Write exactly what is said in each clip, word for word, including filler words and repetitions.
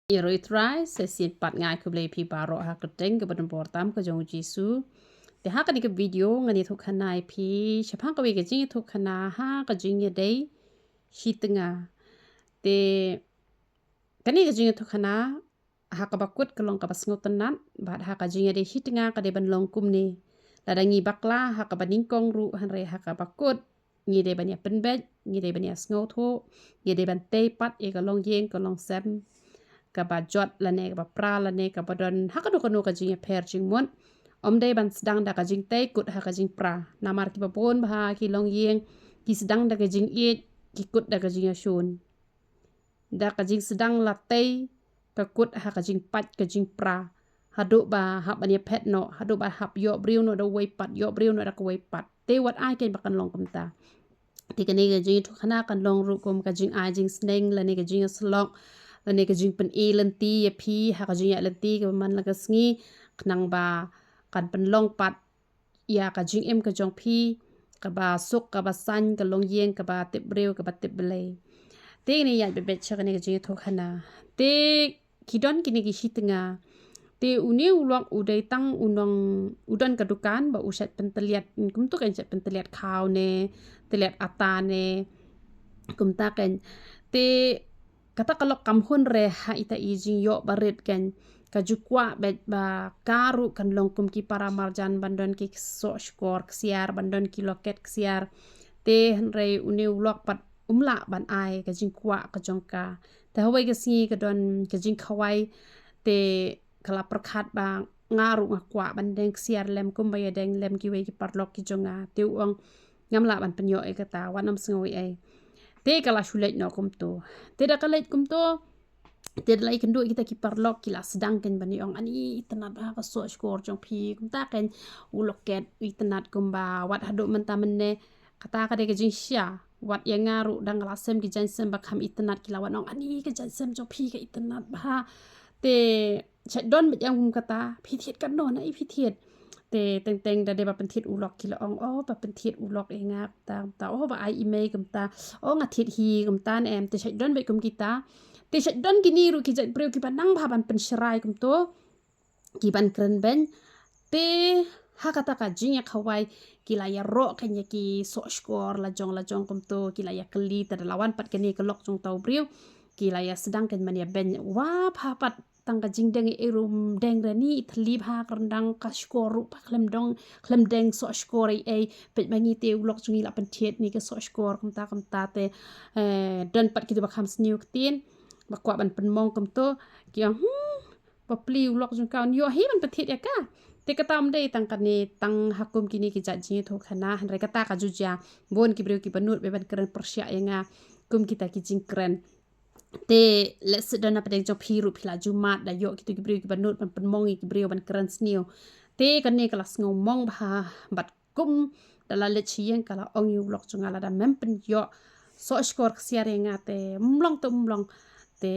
Ïa ruh i Trai, sa shisien pat nga ai khublei ïa phi baroh ha ka kyrteng kaba donbor tam ka jong u Jisu. Te ha kane ka video ngan ïathuh khana ïa phi shaphang kawei ka jingïathuh khana ha ka jingïadei shi tnga. Te kane ka jingïathuh khana ha kaba kut ka long kaba sngewtynnat, bad ha ka jingïadei shi tnga ka dei ban long kumne. Lada ngi bakla ha kaba nyngkong ruh, hynrei ha kaba kut ngi dei ban ïa pynbeit, ngi dei ban ïa sngewthuh, ngi dei ban tei pat ïa ka longïing ka longsem kaba jot lane kaba pra lane kaba don ha kano kano ka jingïapher jingmut. Ym dei ban sdang da ka jingtei kut ha ka jingpra. Namar kiba bun bha ki longïing ki sdang da ka jingïeit, ki kut da ka jingïashun. Da ka jingsdang la tei ka kut ha ka jingpait ka jingpra, haduh ba hap ban ïaphet noh, haduh ba hap ïoh briew noh da uwei pat, ïoh briew noh da kawei pat. Te wat ai keiñ ba kan long kumta. Te kane ka jingïathuh khana kan long ruh kum ka jingai jingsneng lane ka jingïasyllok lane ka jingpyni lynti ïa phi ha ka jingïaid lynti kaba man la ka sngi, khnang ba kan pynlong pat ïa ka jingim ka jong phi kaba suk, kaba saiñ, ka longïing kaba tip briew, kaba tip Blei. Te ngi ïaid beit beit sha kane ka jingïathuh khana. Te ki don kine ki shi tnga. Te une u lok u dei tang u nong, u don ka dukan ba u shait pyntylliat, kumto keiñ, shait pyntylliat khaw ne, tylliat ata ne, kumta keiñ. Te kata ka lok kam hun re ha ita i jingïoh barit keiñ. Ka ju kwah beit ba ka ruh kan long kum ki para marjan ban don ki soh shkor ksiar, ban don ki loket ksiar. Te hynrei une u lok pat um lah ban ai ka jingkwah ka jong ka. Te hawei ka sngi ka don ka jingkhawai, te ka la pyrkhat ba nga ruh nga kwah ban deng ksiar lem kumba ïadeng lem kiwei ki paralok ki jong nga. Te u ong ngam lah ban pynïoh ïa kata, wat nym sngew ei ei. Te ka la shu leit noh kumto. Te da ka leit kumto, te da la ïakynduh kita ki paralok ki la sdang keiñ ban ïa ong, ani itynnat bha ka soh shkor jong phi, kumta keiñ, u loket u itynnat kumba wat haduh mynta mynne. Kata ka dei ka jingshisha, wat ïa nga ruh dang la sem ki jaiñsem ba kham itynnat ki la wan ong, ani ka jaiñsem jong phi ka itynnat bha. Te shait don beit ïa nga kum kata, phi thied katno, na ei phi thied. Te teng teng da dei ba pynthied u lok ki la ong, oh ba pynthied u lok ïa nga kumta kumta, oh ba ai i mei kumta, oh nga thied hi kumta ne em. Te shait don beit kum kita. Te shait don kine ruh ki jait briew kiba nang bha ban pynshrai kumto, ki ban kren beiñ. Te ha kata ka jingïakhawai ki la ïaroh keiñ ïa ki soh shkor la jong la jong kumto, ki la ïakylli. Te da la wan pat kane ka lok jong uta u briew, ki la ïasdang keiñ ban ïabeiñ. Wa bha pat, tang ka jingdeng ei ei ruh ym deng re, ni i thylli bha ka ryndang, ka shkor ruh pat khlem dong, khlem deng soh shkor ei ei. Peit ma ngi te u lok jong ngi la pynthied ne ka soh shkor kumta kumta. Te eh, don pat kito ba kham sniew ktien ba kwah ban pynmong kumto, ki ong, hmm, bapli, u lok jong ka un ïoh hi ban pynthied ïa ka. Te kata ym dei tang kane, tang ha kum kine ki jait jingïathuh khana, hynrei kata ka ju jia. Bun ki briew kiba nud beit ban kren pyrshah ïa nga kum kita ki jingkren. Te lehse don na pdeng jong phi ruh phi la ju mad da ïoh kito ki briew kiba nud ban pynmong ïa ki briew ban kren sniew. Te kane ka la sngew mong bha, bad kum da la leit sha ïing ka la ong ïa u lok jong nga, lada mem pynïoh soh shkor ksiar ïa nga te ym long te ym long. Te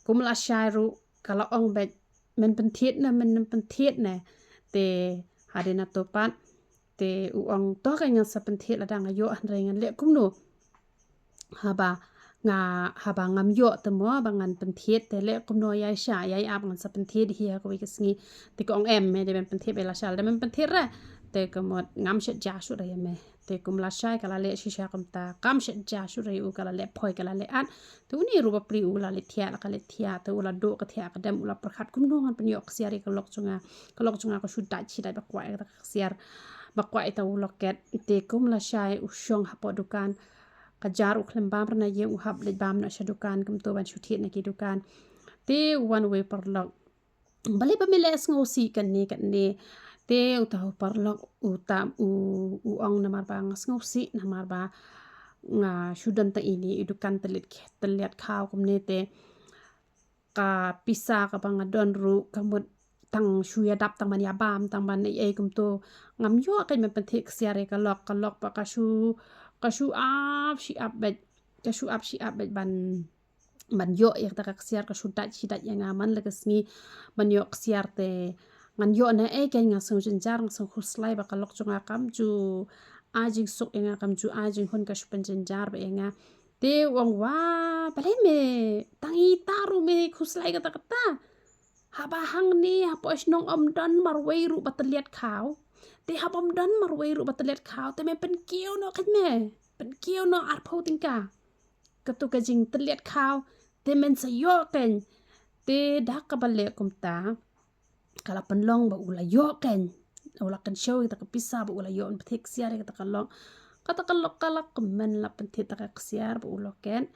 kum lashai ruh ka la ong beit, men pynthied ne, men nym pynthied ne. Te hadien nato pat te u ong, to ka ngan sa pynthied, lada nga ïoh hynrei ngan leh kumno? Haba nga, haba ngam ïoh te mo ba ngan pynthied, te leh kumno? Ïaishah ïai ap, ngan sa pynthied hi ha kawei ka sngi. Te ka ong, em, me dei men pynthied beit lashai, lada men pynthied re te ka mut ngam shet jia shuh re ïa me. Te kum lashai ka la leh shisha kumta, kam shet jia shuh re ïa u, ka la leh phoi, ka la leh at. Te une ruh bapli u la leit thiah, la ka leit thiah, te u la duh ka thiah ka dem, u la pyrkhat, kumno ngan pynïoh ksiar ïa ka lok jong nga. Ka lok jong nga ka shu dait shi dait ba kwah ïa kata ka ksiar, ba kwah ïa uta u loket. Te kum lashai u shong hapoh dukan, ka jar u khlem bam re na ïing, u hap leit bam noh sha dukan kumto ban shu thied na ki dukan. Te u wan uwei u paralok, balei ba me leh sngewsih kane kane? Te uta u paralok u tam, u, u ong, namar ba nga sngewsih, namar ba nga shu don tang ine i dukan tylliat, tylliat khaw kumne, te ka pisa kaba nga don ruh ka mut tang shu ïadap tang ban ïabam, tang ban ei ei kumto. Ngam ïoh keiñ ban pynthied ksiar ïa ka lok, ka lok ba ka shu, ka shu ap shi ap beit, ka shu ap shi ap beit ban, ban ïoh ïa kata ka ksiar, ka shu dait shi dait ïa nga man la ka sngi ban ïoh ksiar. Te ngan ïoh na ei keiñ? Nga sngew jynjar, nga sngew khuslai ba ka lok jong nga kam ju ai jingsuk ïa nga, kam ju ai jinghun, ka shu pynjynjar beit ïa nga. Te u ong, wa, balei me tang ita ruh me khuslai kata kata? Haba hangne hapoh shnong ym don marwei ruh ba tylliat khaw. Te haba ym don marwei ruh ba tylliat khaw, te me pynkiew noh kein me. Pynkiew noh arphew tyngka. Katu ka jingtylliat khaw, te men sa ïoh kein. Te da kaba leh kumta, ka la pynlong ba u la ïoh kein. U la kynshew ïa kata ka pisa ba u la ïoh, pynthik ksiar ïa kata ka lok. Kata ka lok ka la kmen, la pynthik kata ka ksiar ba u loket.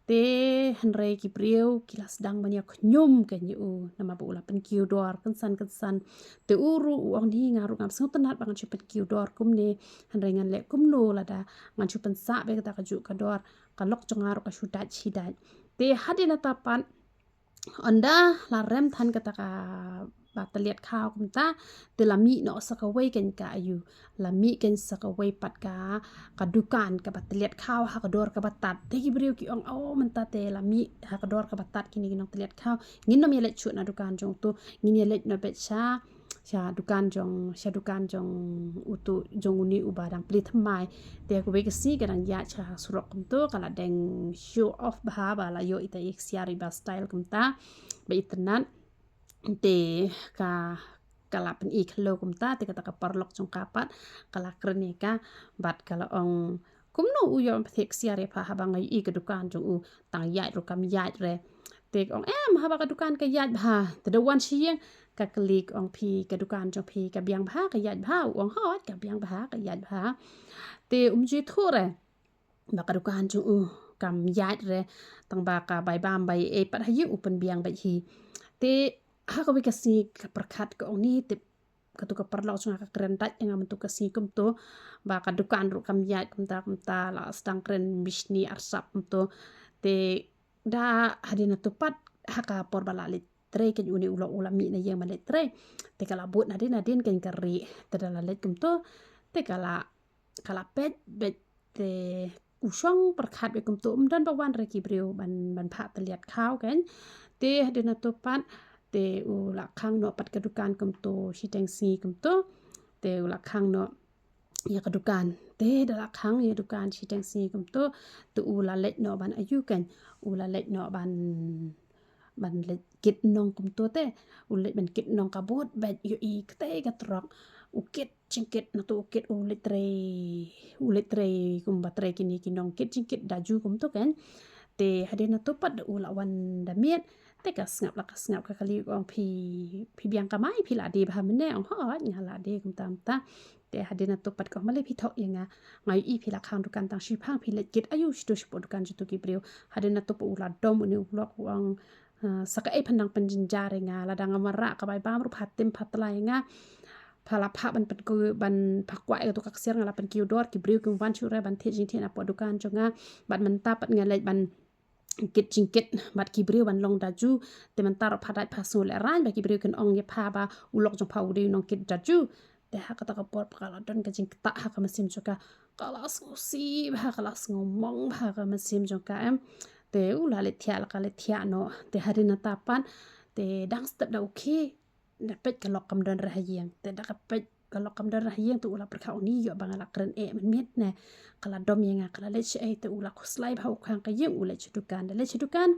Te hynrei ki briew ki la sdang ban ïa khñium kein ïa u, namar ba u la pynkiew dor kynsan kynsan. Te u ruh u ong, ni nga ruh ngam sngewtynnat ba ngan shu pynkiew dor kumne, hynrei ngan leh kumno lada ngan shu pynsah beit kata kajuh ka dor, ka lok jong nga ruh ka shu dait shi dait. Te hadien nangta pat, ynda la rem than kata kaba tylliat khaw kumta, te la mih noh sa kawei kein ka aïu, la mih kein sa kawei pat ka, ka dukan kaba tylliat khaw ha ka dor kaba tad. Te ki briew ki ong, o, mynta te la mih ha ka dor kaba tad kine ki nongtylliat khaw, ngin nym ïaleit shuh na dukan jong uto, ngin ïaleit noh beit sha, sha dukan jong, sha dukan jong uto, jong une uba dang plie thymmai. Te kawei ka sngi ka dang ïaid sha surok kumto, ka la deng show off bha ba la ïoh ita i ksiar iba style kumta, ba itynnad. Te ka, ka la pyni khlem kumta, te kata ka paralok jong ka pat ka la kren ïa ka, bad ka la ong, kumno u ïoh pynthik ksiar ïa pha haba nga ïohi ka dukan jong u tang ïaid ruh kam ïaid re. Te ka ong, em, haba ka dukan ka ïaid bha, te da wan sha ïing, ka kylli, ka ong, phi, ka dukan jong phi ka biang bha, ka ïaid bha? U ong, hooid, ka biang bha, ka ïaid bha. Te um ju ithuh re ba ka dukan jong u kam ïaid re, tang ba ka bai bam bai ei pat ha ïing u pynbiang beit hi. Te ha kawei ka sngi ka pyrkhat, ka ong, ni tip, katu ka paralok jong nga ka kren dait ïa nga mynta ka sngi kumto, ba ka dukan ruh kam ïaid kumta kumta, la sdang kren bishni arsap kumto. Te da hadien nangto pat, ha ka por ba la leit trei kein une u lok u la mih na ïing ban leit trei. Te ka la bud nadien nadien kein ka rieh. Te da la leit kumto, te ka la, ka la peit beit, te u shong pyrkhat beit kumto, ym don ba wan re ki briew ban, ban phah tylliat khaw kein. Te hadien nangto pat, te u la khang noh pat ka dukan kumto shiteng sngi kumto. Te u la khang noh ïa ka dukan. Te da la khang ïa dukan shiteng sngi kumto, te u la leit noh ban aïu kein, u la leit noh ban, ban leit kit nong kumto te. U leit ban kit nong, ka bud beit, ïohi katei ka trok, u kit jingkit, nangto u kit, u leit trei, u leit trei kumba trei kine ki nong kit jingkit da ju kumto kein. Te hadien nangto pat da u la wan da miet, te ka sngap la ka sngap, ka kylli, ka ong, phi, phi biang kamai, phi la die bha mynne? Ong, hooid, nga la die kumta kumta. Te hadien nangto pat ka ong, balei phi thok ïa nga? Nga ïohi phi la khang dukan tang shiphang, phi leit kit aïu shito shapoh dukan jong uto ki briew? Hadien nangto pat u la dom une u lok, u ong, ah, sa kaei phan dang pynjynjar ïa nga, lada nga wanrah ka bai bam ruh pha tim pha tla ïa nga. Pha la phah ban pynkiew, ban pha kwah ïa kato ka ksiar, nga la pynkiew dor, ki briew kim wan shuh re ban thied jingthied napoh dukan jong nga. Bad mynta pat nga leit ban kit jingkit bad ki briew ban long da ju. Te mynta ruh pha dait pha sngewlehraiñ ba ki briew kin ong ïa pha ba u lok jong pha u dei u nongkit da ju. Te ha kata ka por pat ka la don ka jingktah ha ka mynsiem jong ka. Ka la sngewsih bha, ka la sngewmong bha ha ka mynsiem jong ka, em. Te u la leit thiah la ka leit thiah noh. Te hadien nangta pat, te dang step da u khie, da peit ka lok kam don re ha ïing. Te da ka peit ka lok kam don re ha ïing, te u la pyrkhat, uni ïoh ba nga la kren eh mynmiet ne. Ka la dom ïa nga, ka la leit shaei? Te u la khuslai bha, u khang ka ïing, u leit sha dukan. Da leit sha dukan,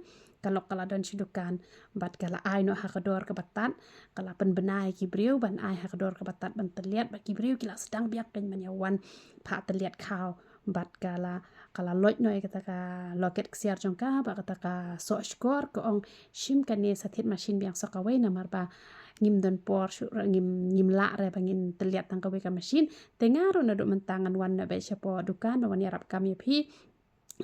ka lok ka la don sha dukan. Bad ka la ai noh ha ka dor kaba tad, ka la pynbna ïa ki briew ban ai ha ka dor kaba tad ban tylliat, bad ki briew ki la sdang biang kein ban ïa wan phah tylliat khaw. Bad ka la, ka la loit noh ïa kata ka loket ksiar jong ka bad kata ka soh shkor, ka ong, shim kane sa thied mashin biang sa kawei, namar ba ngim don por shuh re, ngim, ngim lah re ba ngin tylliat tang kawei ka mashin. Te nga ruh naduh mynta ngan wan noh beit shapoh dukan ban wan ïarap kam ïa phi.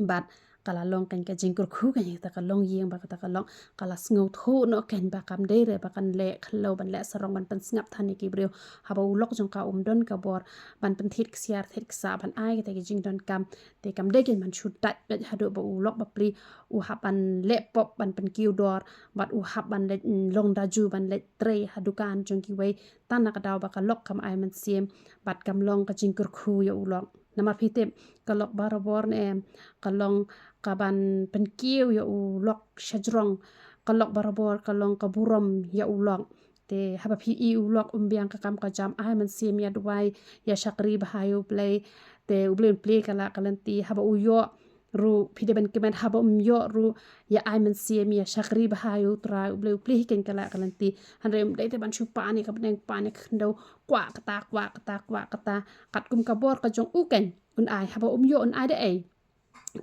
Bad ka la long kein ka jingkyrkhu kein ïa kata ka longïing bad kata ka lok. Ka la sngewthuh noh kein ba kam dei re ba kan leh khlaw ban leh sarong ban pynsngap than ïa ki briew. Haba u lok jong ka um don ka bor ban pynthied ksiar thied ksah ban ai kata ki jingdonkam. Te kam dei kein ban shu dait beit haduh ba u lok bapli u hap ban leh pop ban pynkiew dor, bad u hap ban leit, mm, long da ju ban leit trei ha dukan jong kiwei. Tang na ka daw ba ka lok kam ai mynsiem bad kam long ka jingkyrkhu ïa u lok. Namar phi tip, ka lok barabor ne em, ka long kaban pynkiew ïa u lok shajrong, ka lok barabor ka long ka burom ïa u lok. Te haba phi i u lok um biang ka kam ka jam, ai mynsiem ïa duwai, ïa shakri bha ïa U Blei. Te U Blei un plie ka la ka lynti, haba u ïoh ruh phi dei ban kmen, haba um ïoh ruh ïa ai mynsiem ïa shakri bha ïa U Trai U Blei, U Blei hi kein ka la ka lynti. Hynrei um dei te ban shu pan ïa ka bneng, pan ïa ka khyndew, kwah kata, kwah kata, kwah kata, katkum ka bor ka jong u kein un ai, haba um ïoh un ai da ei.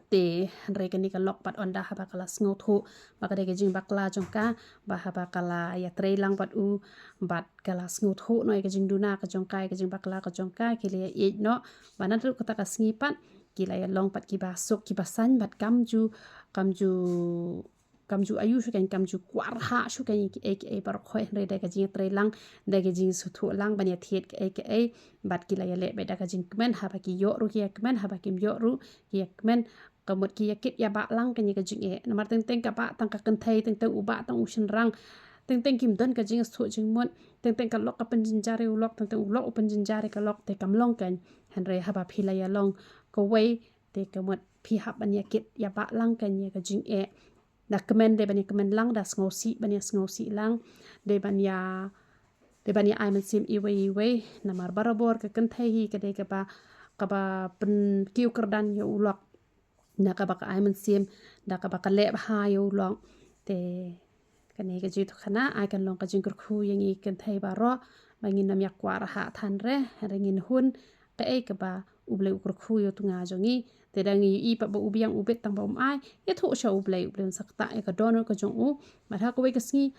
Te hynrei kane ka lok pat ynda haba ka la sngewthuh ba ka dei ka jingbakla jong ka, ba haba ka la ïatrei lang bad u, bad ka la sngewthuh noh ïa ka jingduna ka jong ka, ïa ka jingbakla ka jong ka, ki la ïa ïeit noh. Ba naduh kata ka sngi pat ki la ïa long pat kiba suk kiba saiñ, bad kam ju, kam ju, kam ju aiu shuh kein, kam ju kwah rhah shuh kein ïa kiei kiei baroh khoit, hynrei da ka jingïatrei lang, da ka jingsngewthuh lang ban ïa thied kaei kaei. Bad ki la ïa leh beit da ka jingkmen, haba ki ïoh ruh ki ïa kmen, haba kim ïoh ruh ki ïa kmen. Ka mut ki ïa kit ïa bah lang kein ïa ka jingeh. Namar teng teng ka bah tang ka kynthei, teng teng u bah tang u shynrang, teng teng kim don ka jingsngewthuh jingmut. Teng teng ka lok ka pynjynjar ïa u lok, teng teng u lok u pynjynjar ïa ka lok, te kam long kein. Hynrei haba phi la ïa long kawei, te ka mut phi hap ban ïa kit ïa bah lang kein ïa ka jingeh. Da kmen dei ban ïa kmen lang, da sngewsih ban ïa sngewsih lang, dei ban ïa, dei ban ïa ai mynsiem iwei iwei. Namar barabor ka kynthei hi ka dei kaba, kaba pynkiew kyrdan ïa u lok, na kaba ka ai mynsiem, da kaba ka leh bha ïa u lok. Te kane ka jingïathuhkhana ai kan long ka jingkyrkhu ïa ngi kynthei baroh, ba ngin ym ïa kwah rhah than re, hynrei ngin hun kaei kaba U Blei u kyrkhu ïa u tnga jong ngi. Te da ngi ïohi pat ba u biang u bit tang ba um ai, ïathuh sha U Blei, U Blei un sa ktah ïa ka dohnud ka jong u. Bad ha kawei ka sngi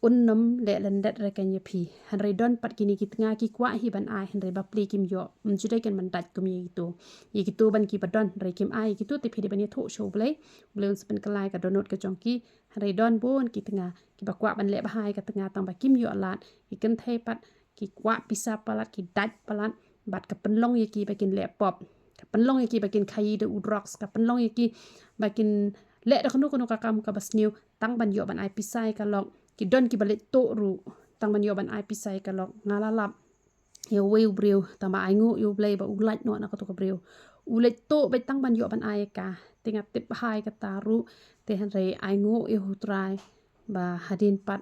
un ym leh lyndet re kein ïa phi. Hynrei don pat kine ki tnga ki kwah hi ban ai, hynrei bapli kim ïoh. Ym ju dei kein ban dait kum ïa kito. Ïa kito ban kiba don, hynrei kim ai ïa kito, te phi dei ban ïathuh sha U Blei, U Blei un sa pynkylla ïa ka dohnud ka jong ki. Hynrei don bun ki tnga kiba kwah ban leh bha ïa ka tnga tang ba kim ïoh lad. Ki kynthei pat ki kwah pisa palat, ki dait palat, bad ka pynlong ïa ki ba kin leh pop, ka pynlong ïa ki ba kin khaïi da u drugs, ka pynlong ïa ki ba kin leh da kano kano ka kam kaba sniew tang ban ïoh ban ai pisa ïa ka lok. Ki don kiba leit tuh ruh tang ban ïoh ban ai pisa ïa ka lok. Nga la lap ïa uwei u briew, tang ba ainguh ïa U Blei ba u lait noh na kato ka briew. U leit tuh beit tang ban ïoh ban ai ïa ka. Te nga tip bha ïa kata ruh. Te hynrei ainguh ïa U Trai ba hadien pat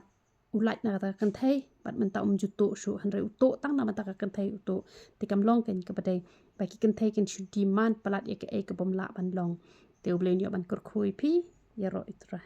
u lait na kata ka kynthei, bad mynta um ju tuh shuh, hynrei u tuh tang na kata ka kynthei u tuh. Te kam long kein kaba dei, ba ki kynthei kin shu demand palat ïa kaei ka bym lah ban long. Te U Blei un ïoh ban kyrkhu ïa phi ïaroh, U Trai.